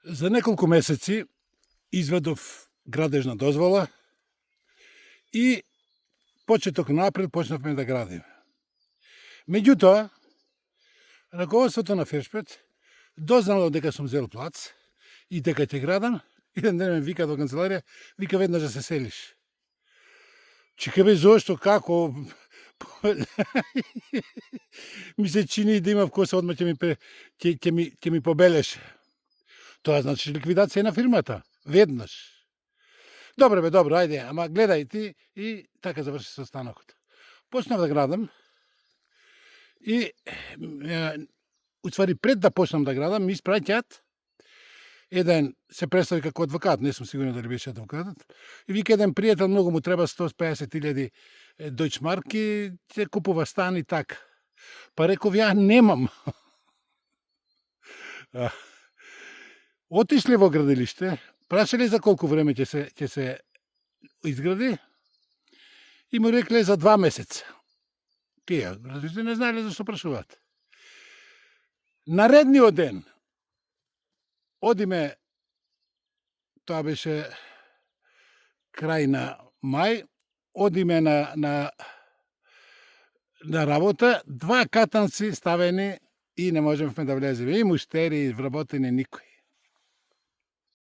За неколку месеци изведов градежна дозвола и почеток на април почнавме да градиме. Меѓутоа, раководството на Фершпет дознало дека сум зел плац и дека ќе градам, еден ден ме вика до канцеларија, вика веднаш да се селиш. Чека бе, зошто, како? Ми се чини да имав коса, одма ќе ми побелеше. Тоа значи ликвидација на фирмата. Веднаш. Добре бе, добро, ајде, ама гледај ти и така заврши состанокот. Почнав да градам и уствари пред да почнам да градам ми испраќаат еден, се представи како адвокат, не сум сигурен дали беше адвокатот, и вика еден пријател, многу му треба 150.000 дојчмарки, ќе купува стан и така. Па реков, ја немам. Отишле во градилиште, прашале за колку време ќе се изгради и му рекле за 2 месеца. Тие градилиште не знаеле зашто прашуваат. Наредниот ден одиме, тоа беше крај на мај, одиме на работа, 2 катанци ставени и не можевме да влеземе. И муштери, и вработени, никој.